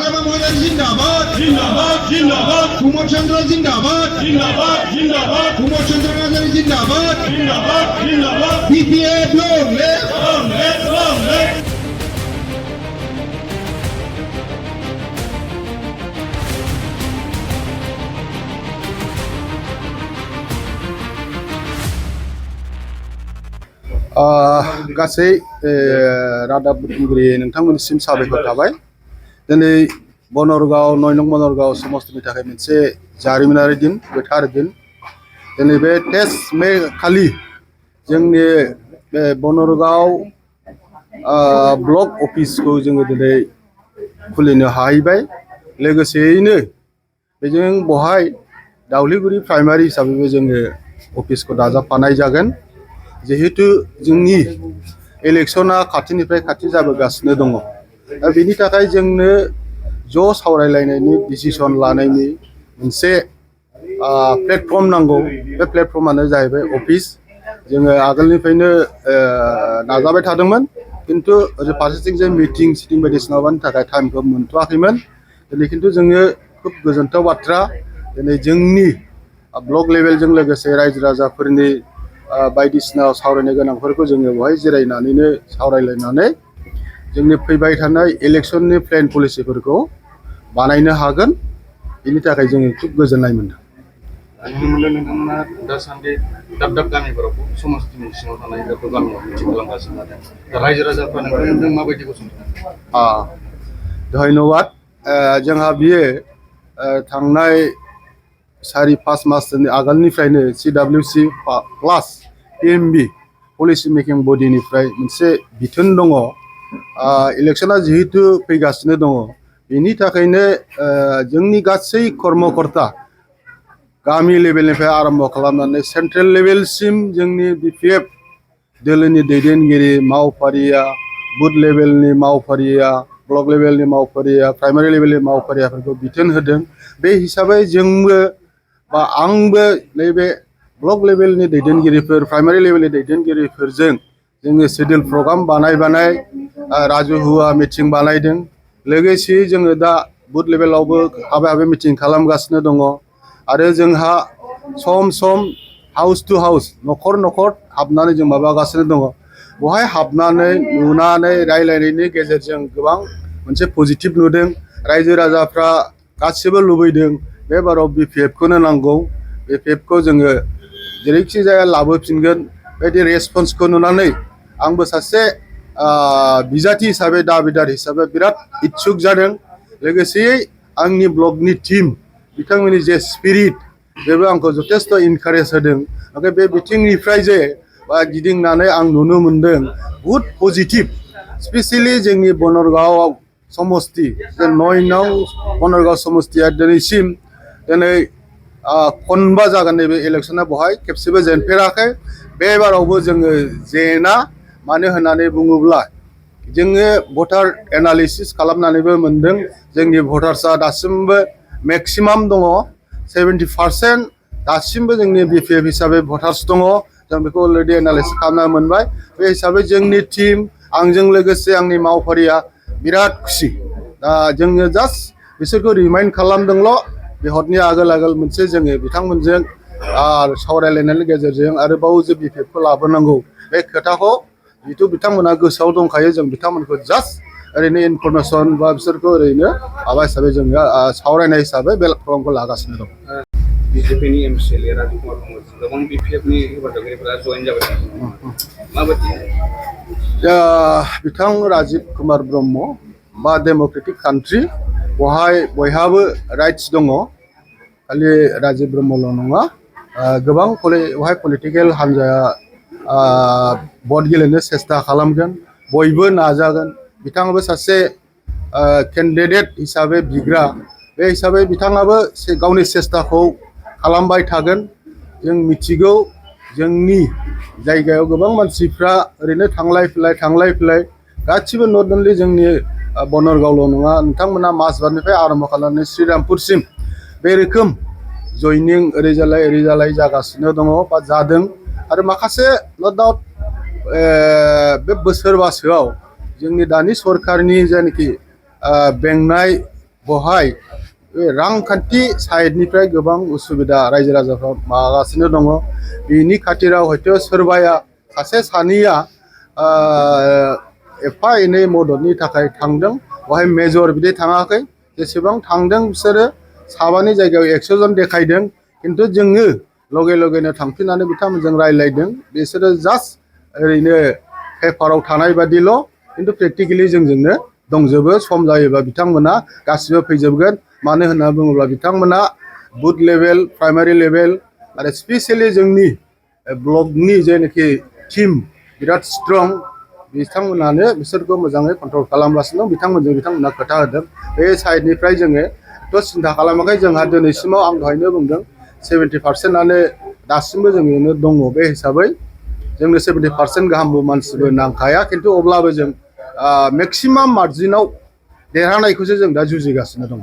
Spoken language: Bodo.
Sarma Mohan Zindabad, Zindabad, Zindabad. Kumar Chandra Zindabad, Zindabad, Zindabad. Kumar Chandra Nazari Zindabad, Zindabad, Zindabad. BPA long live, long live, long live. गासै रादाब बुथुमगिरि नोंथांमोननिसिम साबायखर थाबाय। दिनै बनरगाव 9 नं बनरगाव समस्तिनि थाखाय मोनसे जारिमिनारि दिन, गोथार दिन। दिनै बे 23 मे खालि जोंनि बे बनरगाव ब्लक अफिसखौ जोङो दिनै खुलिनो हाहैबाय। लोगोसेयैनो बेजों बहाय दाउलिगुरि प्राइमारि हिसाबैबो जोङो अफिसखौ दाजाबफानाय जागोन। जिहेतु जोंनि इलेक्शना खाथिनिफ्राय खाथि जाबोगासिनो दङ। दा बेनि थाखाय जोंनो ज' सावरायलायनायनि डिसिसन लानायनि मोनसे प्लेटफर्म नांगौ। बे प्लेटफर्मानो जाहैबाय अफिस। जोङो आगोलनिफ्रायनो नाजाबाय थादोंमोन, किन्तु ओरै फारसेथिं जे मिटिं सिटिं बायदिसिना माबानि थाखाय टाइमखौ मोनथ'वाखैमोन। दिनै किन्तु जोङो खुब गोजोनथाव बाथ्रा, दिनै जोंनि ब्लक लेभेलजों लोगोसे रायजो राजाफोरनि बायदिसिना सावरायनो गोनांफोरखौ जोङो बेवहाय जिरायनानैनो सावरायलायनानै जोंनि फैबाय थानाय इलेक्शननि प्लेन पलिसिफोरखौ बानायनो हागोन। बेनि थाखाय जोङो खुब गोजोननाय मोनदों। नोंथांमोना दासान्दि दाब दाब गामिफोराव समस्तिनि सिङाव थानाय गामियाव मिटिं खालामगासिनो दं। रायजो राजाफ्रा नोंथांमोनजों माबायदि गसंथानो? धन्यबाद। जोंहा बियो थांनाय 4-5 मासनि आगोलनिफ्रायनो CWC प्लास PMB पलिसि मेकिं बडिनिफ्राय मोनसे बिथोन दङ। इलेक्शना जिहेतु फैगासिनो दङ, बेनि थाखायनो जोंनि गासै कर्मकर्ता गामि लेभेलनिफ्राय आरम्भ खालामनानै सेन्ट्रेल लेभेलसिम जोंनि BPF दोलोनि दैदेनगिरि मावफारिया, बुथ लेभेलनि मावफारिया, ब्लक लेभेलनि मावफारिया, प्राइमारि लेभेलनि मावफारियाफोरखौ बिथोन होदों। बे हिसाबै जोंबो बा आंबो नैबे ब्लक लेभेलनि दैदेनगिरिफोर, प्राइमारि लेभेलनि दैदेनगिरिफोरजों जोङो शेड्युल प्रग्राम बानाय राजुहुवा मिटिं बानायदों। लोगोसेयै जोङो दा बुथ लेभेलावबो हाबे मिटिं खालामगासिनो दङ। आरो जोंहा सम सम हाउस टु हाउस, न'खर न'खर हाबनानै जों माबागासिनो दङ। बेवहाय हाबनानै नुनानै रायलायनायनि गेजेरजों गोबां मोनसे पजिटिभ नुदों। रायजो राजाफ्रा गासिबो लुबैदों बे बाराव BPFखौनो नांगौ। BPFखौ जोङो जेरैखि जाया लाबोफिनगोन। बायदि रेसपन्सखौ नुनानै आंबो सासे बिजाथि हिसाबै, दाबिदार हिसाबै बिराद इत्सुक जादों। लोगोसेयै आंनि ब्लकनि टीम बिथांमोननि जे स्पिरिट, बेबो आंखौ जथेस्थ' इनकारेज होदों। ओमफ्राय बे बिथिंनिफ्राय जे गिदिंनानै आं नुनो मोनदों बहुद पजिटिभ। स्पेसियेलि जोंनि बनरगाव समस्ति, जे 9 नं बनरगाव समस्तिया दिनैसिम खनबा जागोन नैबे इलेक्शना, बेवहाय खेबसेबो जेनफेराखै। बे बारावबो जोङो जेना। मानो होननानै बुङोब्ला जोङो भटार एनालिसिस खालामनानैबो मोनदों जोंनि भटार्सआ दासिमबो मेक्सिमाम दङ, 70% दासिमबो जोंनि BPF हिसाबै भटार्स दङ। जों बेखौ अलरेडि एनालिसिस खालामना मोनबाय। बे हिसाबै जोंनि टीम, आंजों लोगोसे आंनि मावफारिया बिराद खुसि। दा जोङो जास्ट बिसोरखौ रिमाइन्ड खालामदोंल'। बे हरनि आगोल मोनसे जोङो बिथांमोनजों सावरायलायनायनि गेजेरजों आरोबाव जे BPFखौ लाबोनांगौ, बे खोथाखौ जिहेतु बिथांमोना गोसोआव दंखायो। जों बिथांमोनखौ जास्ट ओरैनो इनफरमेसन बा बिसोरखौ ओरैनो माबा हिसाबै जोङो सावरायनाय हिसाबै बे प्रग्रामखौ लागासिनो दं। BJPनि MCLA राजुकुमार ब्रह्मजों गोबां BPFनि हेफाजाबगिरिफोरा जयेन जाबाय। माबायदि? बिथां राजिब कुमार ब्रह्म बा डेम'क्रेटिक कान्ट्रि, बेवहाय बयहाबो राइट्स दङ। खालि राजिब ब्रह्मल' नङा, गोबां बेवहाय पलिटिकेल हान्जाया भट गेलेनो सेस्था खालामगोन, बयबो नाजागोन। बिथाङाबो सासे केन्डिडेट हिसाबै बिग्रा, बे हिसाबै बिथाङाबो गावनि सेस्टाखौ खालामबाय थागोन। जों मिथिगौ जोंनि जायगायाव गोबां मानसिफ्रा ओरैनो थांलाय फैलाय गासिबो नट अनलि जोंनि बनरगावल' नङा, नोंथांमोना माजबाटनिफ्राय आरम्भ खालामनानै श्रीरामपुरसिम बे रोखोम जयनिं ओरैजालाय जागासिनो दङ बा जादों। आरो माखासे नट डाउट बे बोसोरबासोआव जोंनि दानि सरकारनि जायनाखि बेंनाय बहाय रांखान्थि साइडनिफ्राय गोबां उसुबिदा रायजो राजाफ्रा मागासिनो दङ बिनि खाथिराव हयथ' सोरबाया सासे सानैया एफा एनै मददनि थाखाय थांदों बहाय मेजर बिदि थाङाखै जेसेबां थांदों बिसोरो साबानि जायगायाव 100 जन देखायदों खिन्थु जोङो लगे लगेनो थांफिननानै बिथांमोनजों रायलायदों बिसोरो जास्ट ओरैनो पेपाराव थानाय बादिल' खिन्थु प्रेक्टिकेलि जोंजोंनो दंजोबो सम जायोबा बिथांमोना गासिबो फैजोबगोन मानो होनना बुङोब्ला बिथांमोना बुथ लेभेल प्राइमारि लेभेल आरो स्पेसियेलि जोंनि ब्लकनि जेनाखि टिम बिराद स्ट्रं बिथांमोनानो बिसोरखौ मोजाङै कन्ट्रल खालामगासिनो दं बिथांमोना खोथा होदों बे साइडनिफ्राय जोङो थ' सिन्था खालामाखै जोंहा दिनैसिमाव आं दहायनो बुंदों 70%आनो दासिमबो जोंनो दङ बे हिसाबै जोंनो 70% गाहामबो मानसिबो नांखाया खिन्थु अब्लाबो जों मेक्सिमाम मार्जिनाव देरहानायखौसो जों दा जुजिगासिनो दङ